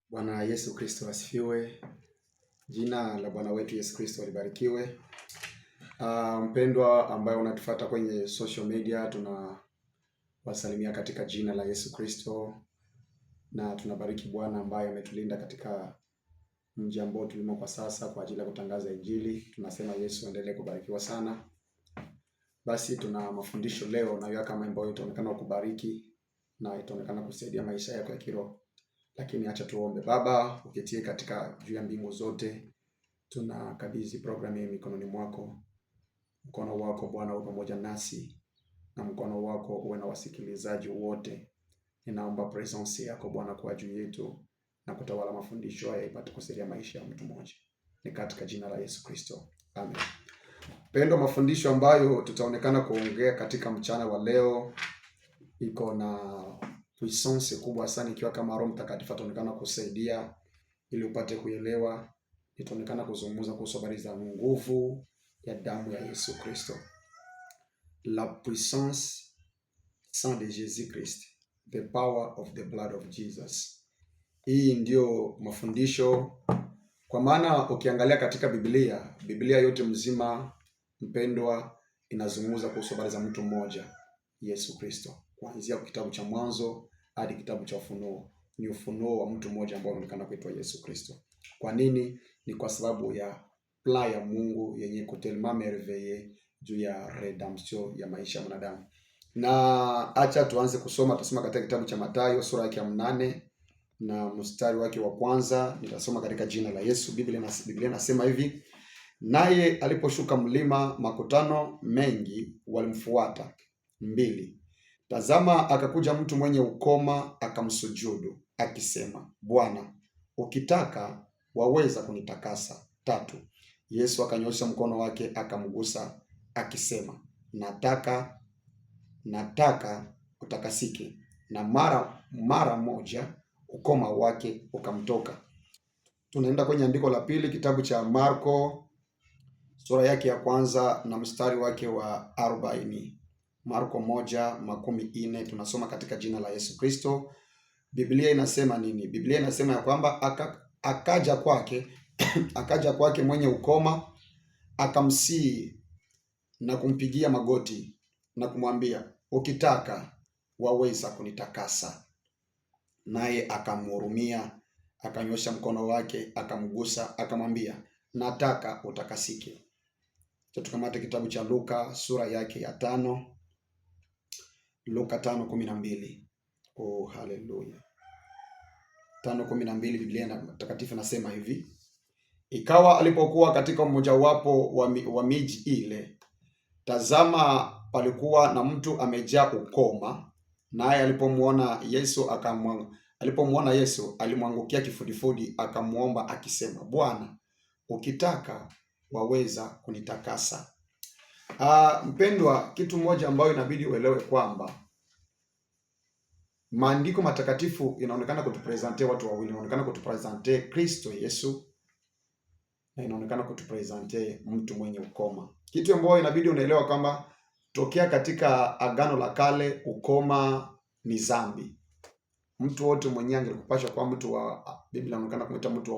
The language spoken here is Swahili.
Bwana Yesu Kristo asifiwe. Jina la Bwana wetu Yesu Kristo libarikiwe. Mpendwa ambaye unatufuata kwenye social media, tunawasalimia katika jina la Yesu Kristo na tunabariki Bwana ambaye ametulinda katika mji ambao tulimo kwa sasa kwa ajili ya kutangaza Injili. Tunasema Yesu endelee kubarikiwa sana. Basi tuna mafundisho leo na kama ambayo itaonekana kubariki na itaonekana kusaidia maisha yako ya kiroho. Lakini acha tuombe. Baba, uketie katika juu ya mbingu zote, tunakabidhi programu hii mikononi mwako. Mkono wako Bwana uwe pamoja nasi na mkono wako uwe na wasikilizaji wote. Ninaomba presence yako Bwana kwa juu yetu na kutawala mafundisho haya ipate kusaidia maisha ya mtu mmoja. Ni katika jina la Yesu Kristo, amen. Pendo, mafundisho ambayo tutaonekana kuongea katika mchana wa leo iko na puissance kubwa sana, ikiwa kama Roho Mtakatifu ataonekana kusaidia ili upate kuelewa. Itaonekana kuzungumza kuhusu habari za nguvu ya damu ya Yesu Kristo, la puissance sang de Jésus Christ, the power of the blood of Jesus. Hii ndio mafundisho, kwa maana ukiangalia katika Biblia, Biblia yote mzima mpendwa, inazungumza kuhusu habari za mtu mmoja, Yesu Kristo, kuanzia kitabu cha Mwanzo hadi kitabu cha Ufunuo. Ni ufunuo wa mtu mmoja ambao anaonekana kuitwa Yesu Kristo. Kwa nini? Ni kwa sababu ya plan ya Mungu yenye iko tellement merveilleux juu ya redemption ya maisha ya mwanadamu. Na acha tuanze kusoma, tutasoma katika kitabu cha Mathayo sura yake ya 8 na mstari wake wa kwanza. Nitasoma katika jina la Yesu. Biblia inasema hivi: naye aliposhuka mlima, makutano mengi walimfuata. 2. Tazama, akakuja mtu mwenye ukoma akamsujudu, akisema, Bwana, ukitaka waweza kunitakasa. 3. Yesu akanyosha mkono wake akamgusa, akisema, nataka, nataka utakasike. Na mara moja ukoma wake ukamtoka. Tunaenda kwenye andiko la pili, kitabu cha Marko sura yake ya kwanza na mstari wake wa 40. Marko 1:40, tunasoma katika jina la Yesu Kristo. Biblia inasema nini? Biblia inasema ya kwamba akaja kwake akaja kwake mwenye ukoma akamsihi na kumpigia magoti na kumwambia, ukitaka waweza kunitakasa. Naye akamhurumia, akanyosha mkono wake akamgusa, akamwambia, nataka utakasike. Tukamate kitabu cha Luka sura yake ya 5, Luka 5:12. Oh, haleluya. 5:12, Biblia takatifu nasema hivi: ikawa alipokuwa katika mmojawapo wa miji ile, tazama, palikuwa na mtu amejaa ukoma, naye alipomwona Yesu alimwangukia kifudifudi, akamwomba akisema, Bwana, ukitaka waweza kunitakasa. Mpendwa, kitu moja ambayo inabidi uelewe kwamba maandiko matakatifu inaonekana kutupresente watu wawili, inaonekana kutupresente Kristo Yesu na inaonekana kutupresente mtu mwenye ukoma. Kitu ambayo inabidi unaelewa kwamba tokea katika Agano la Kale ukoma ni dhambi. Mtu wote mwenye angekupasha kwa mtu wa Biblia inaonekana kumuita mtu wa